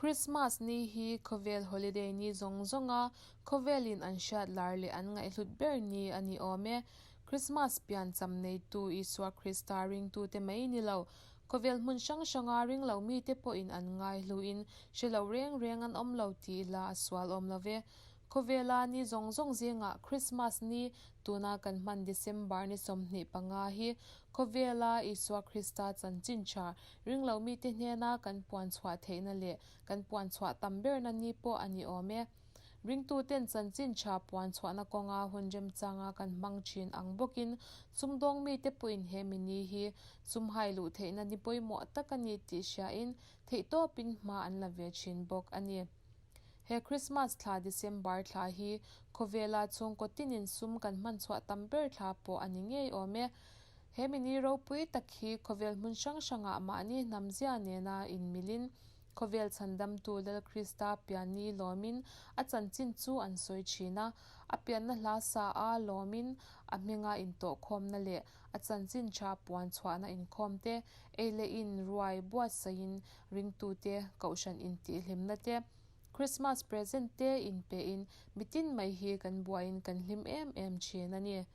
Krismas ni hi khawvel holiday ni zawng zawnga khawvelin an hriat lar leh an ngaihhlut ber ni a ni awm e. Krismas piancham neitu Isua Krista ringtute mai ni lo, khawvel hmun hrang hranga ringlo mite pawhin an ngaihluin hre lo reng reng an awm lo tih ila a sual awm lo ve. Khawvela ni zawng zawng zingah Krismas ni tuna kan hman December ni 25 hi khawvela Isua Krista chanchin tha ringlo mite hnena kan puan chhuah theihna leh kan puan chhuah tam berna ni pawh a ni awm e. Ringtuten chanchin tha puan chhuahna kawnga hun remchanga kan hmang thin ang bawkin sumdawng mite pawhin he mi ni hi sumhai luh theihna ni pawimawh tak a ni tih hriain theihtawpin hma an la ve thin bawk a ni. He Krismas thla December thla hi khawvela chhungkaw tinin sum kan hman chhuah tam ber thla pawh a ni ngei awm e. He mini ropui tak hi khawvel hmun hrang hrangah mahni hnamzia nena inmilin khawvel chhandamtu Lal Krista pianni lawmin a chanchin chu an sawi thin a. A pianna hla sa a lawmin a hminga intawhkhawmna leh a chanchin tha puan chhuahna inkhawm te, ei leh in ruai buatsaihin ringtute kohhran intihhlimna te, Christmas present te inpehin mitin mai hi kan buaiin kan hlim em em thin a ni.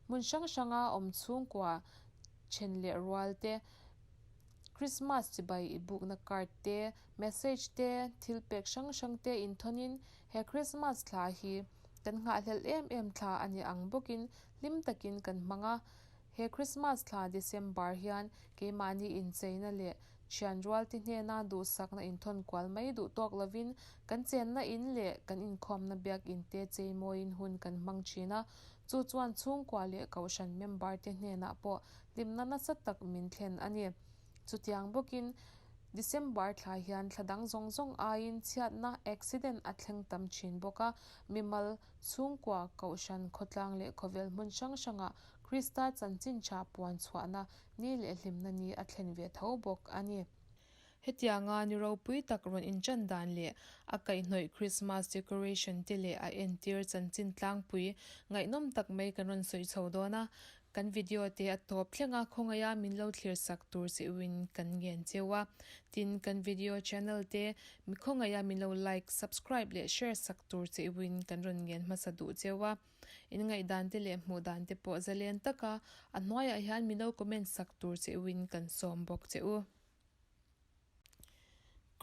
Hmun hrang hranga awm chhungkua then leh rual te, Christmas chibai i bukna card te, message te, thil pek hrang hrang te inthawnin he Christmas thla hi kan nghahhlelh em em thla a ni ang bawkin hlim takin kan hmang a. He Christmas thla December hian keimahni incheina leh thian rualte hnena duhsakna inthawn kual mai duh tawk lovin kan chenna in leh kan inkhawmna biakinn te cheimawiin hun kan hmang thin a, chu chuan chhungkua leh kohhran member te hnenah pawh hlimna nasa tak min thlen a ni. Chutiang bawkin December thla hian thla dang zawng zawng aiin chhiatna, accident, a thleng tam thin bawk a, mimal, chhungkua, kohhran, khawtlang leh khawvel hmun hrang hrangah Krista chanchin tha puan chhuahna ni leh hlimna ni a thlen ve tho bawk a ni. Hetianga ni ropui tak rawn inṭan dan leh a kaihhnawih Krismas decoration te leh a entir chanchin tlangpui ngaihnawm tak mai kan rawn sawi chho dawn a. Kan video te a tawp thleng a, khawngaia min lo thlir sak tur che uin kan ngen cheu a. Tin, kan video channel te mi khawngaia min lo like, subscribe leh share sak tur che uin kan rawn ngen hmasa duh cheu a. In ngaihdan te leh hmuh dan te pawh zalen taka a hnuaiah hian min lo comment sak tur che uin kan sawm bawk che u.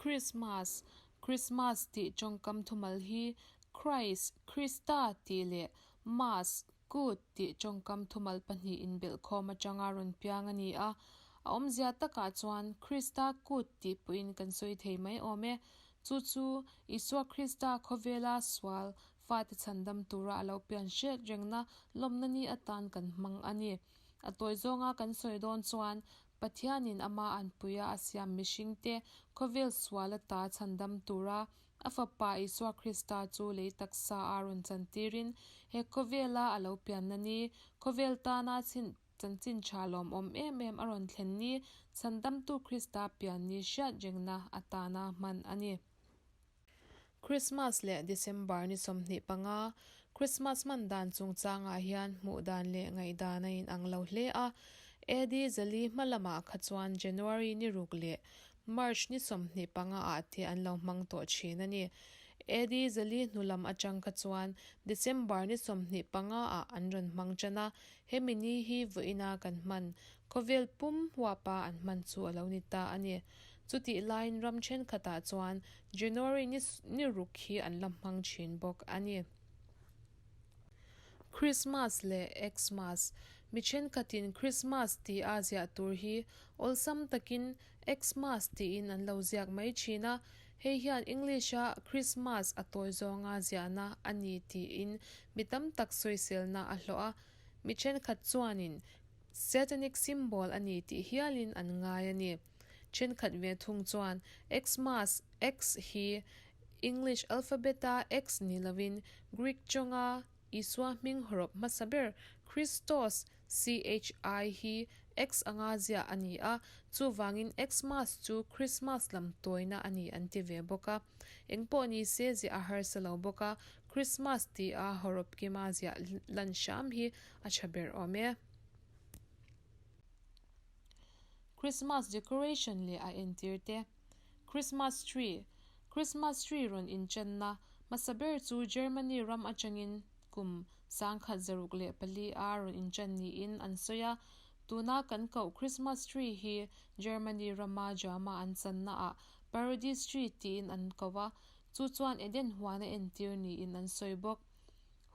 Christmas, Christmas tih tawngkam thumal hi Christ, Krista tih leh Mass, Kut tih tawngkam thumal pahnih inbelhkhawm atanga rawn piang a ni a. A awmzia takah chuan Krista Kut tih pawhin kan sawi thei mai awm e. Chu chu Isua Krista khawvela sual Fate chhandam tura a lo pian hriat rengna lawmna ni atan kan hmang a ni. A tawi zawnga kan sawi dawn chuan Pathianin ama anpuia a siam mihringte khawvel sual ata chhandam tura a Fapa Isua Krista chu lei taksa a rawn chantirin he khawvela a lo pianna ni, khawvel tana chanchin tha lawmawm em em a rawn thlen ni, chhandamtu Krista pian ni hriat rengna atana hman a ni. Christmas leh December ni 25, Christmas hman dan chungchangah hian hmuh dan leh ngaihdan a inang lo hle a. AD 400 hma lamah kha chuan January ni ruk leh March ni 25 ah te an lo hmang tawh thin a ni. AD 400 hnu lam atang kha chuan December ni 25 ah an rawn hmang tan a, hemi ni hi vawiina kan hman khawvel pum huapa an hman chu a lo ni ta a ni. Chutih laiin ram thenkhatah chuan January ni ni ruk hi an la hmang thin bawk a ni. Christmas leh Xmas, Mi thenkhatin Christmas tih a ziah tur hi awlsam takin Xmas tiin an lo ziak mai thin a, hei hian English-a Christmas a tawi zawnga ziahna a ni tiin mi tam tak sawiselna a hlawh a, mi thenkhat chuanin Satanic symbol a ni tih hialin an ngai a ni. Thenkhat ve thung chuan Xmas, X, hi English alphabet-a X ni lovin Greek tawnga Isua hming hawrawp hmasa ber Christos, CHI, hi X anga ziah a ni a, chuvangin Xmas chu Christmas lam tawina a ni an ti ve bawk a. Engpawh ni se ziah a harsa lo bawk a, Christmas tia hawrawp kima ziah lan hram hi a tha ber awm e. Christmas decoration leh a entir te. Christmas tree. Christmas tree rawn inchanna hmasa ber chu Germany ram atangin kum 1604 a rawn inchan niin an sawi a. Tuna kan koh Christmas tree hi Germany rama Jama an channaah Paradise tree tiin an ko a, chu chuan Eden huan a entir niin an sawi bawk.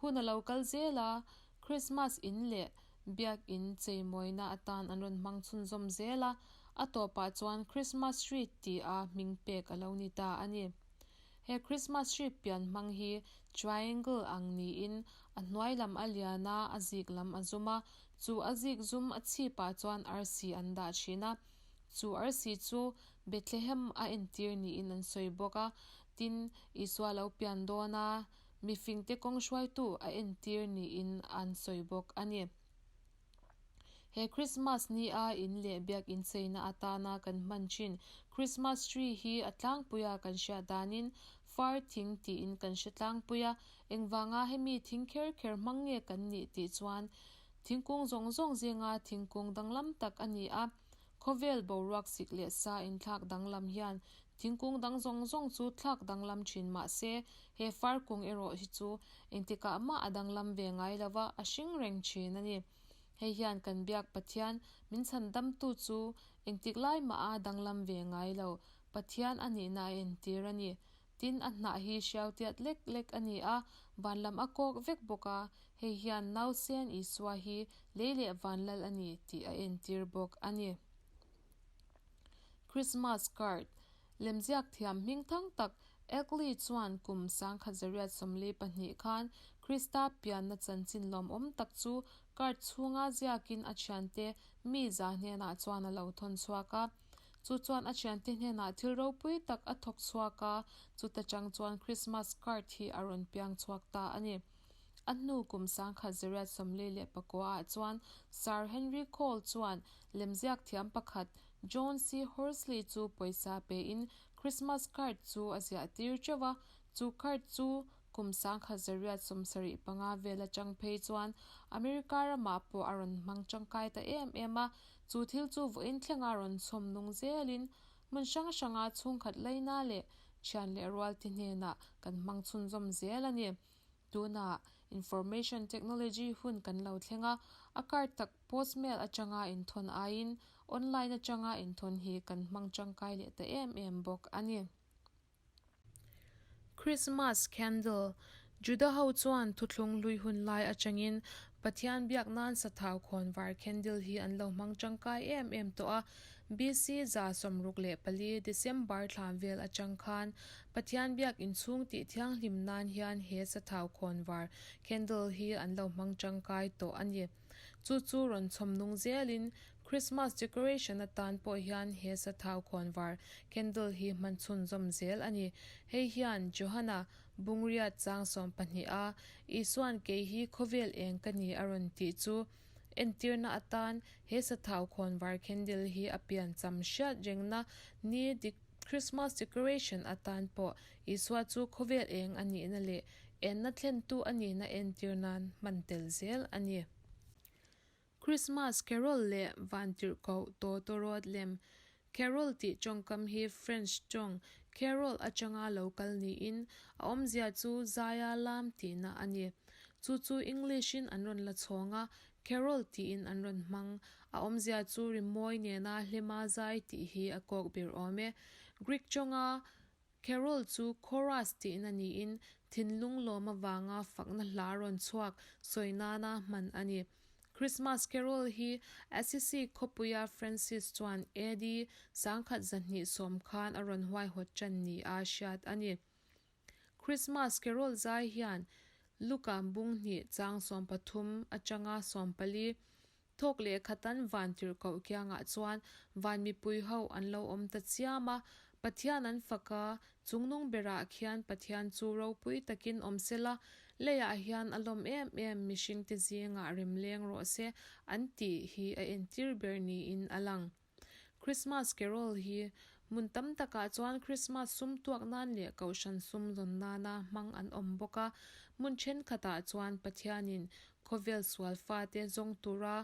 Hun a lo kal zel a, Christmas in leh Biak in cheimawina atan an rawn hmang chhunzawm zel a, a tawpah chuan Christmas tree tih a hming pek a lo ni ta a ni. He Christmas tree pian hmang hi triangle ang niin a hnuai lam a lian a, a zik lam a zum a, chu a zik zum a chhipah chuan arsi an dah thin a, chu arsi chu Bethlehem a entir niin an sawi bawk a, tin, Isua lo pian dawn a, Mifingte kawng hruaitu a entir niin an sawi bawk a ni. He Krismas ni a in leh biak incheina atana kan hman thin Krismas tree hi a tlangpuia kan hriat danin far thing tiin kan hre tlangpui a, engvanga hemi thing kher kher hmang nge kan nih tih chuan thingkung zawng zawng zinga thingkung danglam tak a ni a. Khawvel boruak sik leh sa inthlak danglam hian thingkung dang zawng zawng chu thlak danglam thin mah se, he far kung erawh hi chu engtikah mah a danglam ve ngai lo va, a hring reng thin a ni. Hei hian kan biak Pathian min chhan damtu chu engtik lai mah a danglam ve ngai lo, Pathian a nihna a entir a ni. Tin, a hnah hi hriau tiat lek lek a ni a, van lam a kawk vek bawk a, hei hian Nausen Isua hi lei leh van lal a ni tih a entir bawk a ni. Christmas card, Lemziak thiam hming thang tak Eckley chuan kum 1942 khan Krista pianna chanchin lawmawm tak chu card chhunga ziakin a thiante mi za hnenah chuan a lo thawn chhuak a. Chu chuan a thiante hnenah thil ropui tak a thawk chhuak a, chuta chang chuan Christmas card hi a rawn piang chhuak ta a ni. A hnu kum 1949 ah chuan Sir Henry Cole chuan lemziak thiam pakhat John C. Horsley chu pawisa pein Christmas card chu a ziah tir teuh a, chu card chu Kum 1975 vel atang phei chuan America ramah pawh a rawn hmang tangkai ta em em a, chu thil chu vawiin thlenga rawn chhawm nung zelin hmun hrang hranga chhungkhat laina leh thian leh rualte hnenah kan hmang chhunzawm zel a ni. Tunah Information Technology hun kan lo thleng a, a card tak postmail atanga inthawn aiin online atanga inthawn hi kan hmang tangkai leh ta em em bawk a ni. Christmas Candle, Juda ho chuan thuthlung hlui hun lai atangin Pathian biak nan sathau khawnvar candle hi an lo hmang tangkai em em tawh a. BC 64 December thla vel atang khan Pathian biak inchhung tih thianghlim nan hian he sathau khawnvar candle hi an lo hmang tangkai tawh a ni. Chu chu rawn chhawm nung zelin Christmas decoration atan pawh hian he sathau khawnvar candle hi hman chhunzawm zel a ni. Hei hian Johana Bungriat chang 12 a Isuan kei hi khawvel eng ka ni a rawn tih chu entirna atan he sathau khawnvar candle hi a pian cham hriat rengna ni Christmas decoration atan pawh Isua chu khawvel eng a nihna leh enna thlentu a nihna entir nan hman tel zel a ni. Christmas carol leh vantirhkoh tawtawrawt lem Carol tih tawngkam hi French tawng carole atanga lo kal niin a awmzia chu zaia lam tihna a ni. Chu chu English-in an rawn la chhawng a, carol tiin an rawn hmang. A awmzia chu rimawi nena hlima zai tih hi a kawk ber awm e. Greek tawnga Carol chu chorus tihna niin thinlung lawm avanga fakna hla rawn chhuak sawi nana hman a ni. Christmas Carol hi Assisi khawpuia Francis chuan AD 1210 khan a rawn huaihawt tan ni a hriat a ni. Christmas Carol zai hian Luka bung hnih chang 13 atanga 14 Thawk leh khatan van tirhkoh kiangah chuan van mipui ho an lo awm ta chiam a, Pathian an fak a, chungnung berah khian Pathian chu ropui takin awm sela, leiah hian a lawm em em mihringte zingah rem leng rawh se an tih hi a entir ber niin a lang. Christmas Carol hi hmun tam takah chuan Christmas sum tuak nan leh kohhran sum zawn nana hmang an awm bawk a, hmun thenkhatah chuan Pathianin khawvel sual fate zawng tura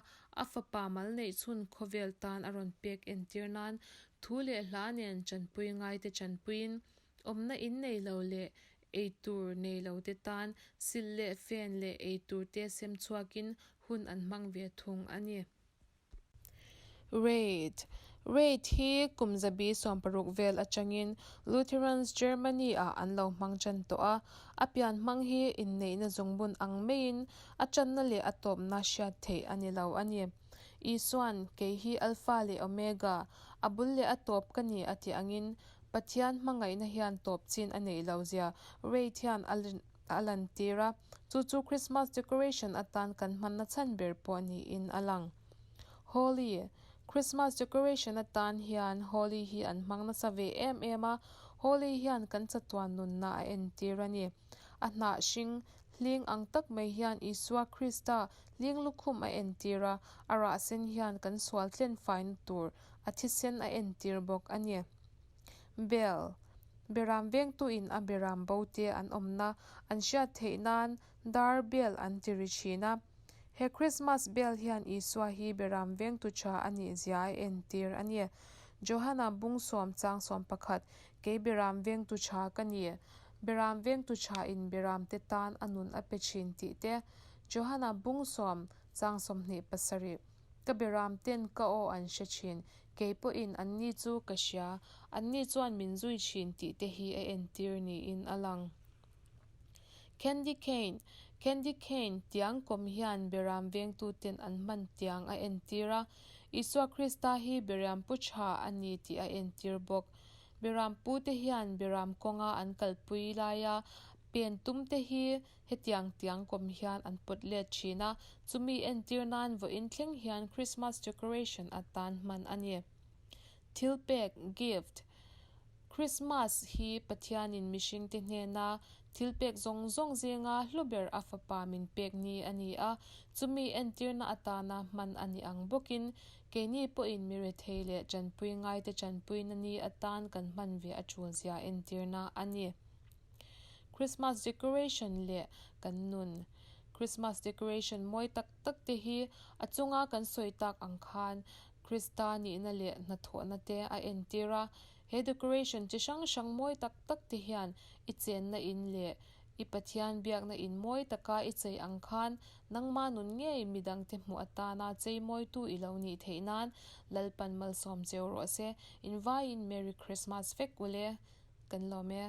a fapa mal neih chhun khawvel tan a rawn pek entir nan thu leh hla nen chanpui ngaite chanpuiin. Awmna in nei lo leh ei tur nei lo te tan silh leh fen leh ei tur te sem chhuakin hun an hmang ve thung a ni. Rate, Rate hi kum zabi 60 vel atangin Lutherans Germany ah an lo hmang tan tawh a, a pian hmang hi inneihna zungbun ang maiin a tanna leh a tawpna hriat theih a ni lo a ni. Isuan, Kei hi Alpha leh Omega, a bul leh a tawp ka ni a tih angin Pathian hmangaihna hian tawp chin a neih lo zia Rate hian a a lantir a, chu chu Christmas decoration atan kan hmanna chhan ber pawh niin a lang. Holi, Christmas decoration atan hian Holi hi an hmang nasa ve em em a, Holi hian kan chatuan nunna a entir a ni. A hnah hring hling ang tak mai hian Isua Krista hling lukhum a entir a, a rah sen hian kan sual tlen faina tur a thisen a entir bawk a ni. Bell, Beram vengtuin a beram bo te an awmna an hriat theih nan dar bell an ti ri thin a. He Christmas bell hian Isua hi beram vengtu tha a nih zia a entir a ni. Johana bung sawm chang 11, Kei beram vengtu tha ka ni, beram vengtu tha in beram te tan a nun a pe thin tih te, Johana bung sawm chang 27, Ka beram ten ka aw an hre thin, kei pawhin anni chu ka hria, anni chuan min zui thin tih te hi a entir niin a lang. Candy cane, Candy cane tiang kawm hian beram vengtuten an hman tiang a entir a, Isua Krista hi beram pu tha a ni tih a entir bawk. Beram pute hian beram kawnga an kalpui laia pen tumte hi Hetiang tiang kawm hian an pawt let thin a, chumi entir nan vawiin thleng hian Christmas decoration atan hman a ni. Thilpek, gift, Christmas hi Pathianin mihringte hnena thilpek zawng zawng zinga hlu ber a fapa min pek ni a ni a, chumi entirna atana hman a ni ang bawkin keini pawhin mi rethei leh tanpui ngaite tanpuina ni atan kan hman ve a tul zia entirna a ni. Christmas decoration leh kan nun. Christmas decoration mawi tak tak te hi a chunga kan sawi tak ang khan Krista nihna leh hnathawhna te a entir a. He decoration chi hrang hrang mawi tak tak te hian i chenna in leh i Pathian biakna in mawi taka i chei ang khan nangma nun ngei midangte hmuh atana chei mawitu i lo nih theih nan Lalpan malsawm cheu rawh se. Invaiin Merry Christmas vek ule. Kan lawm e.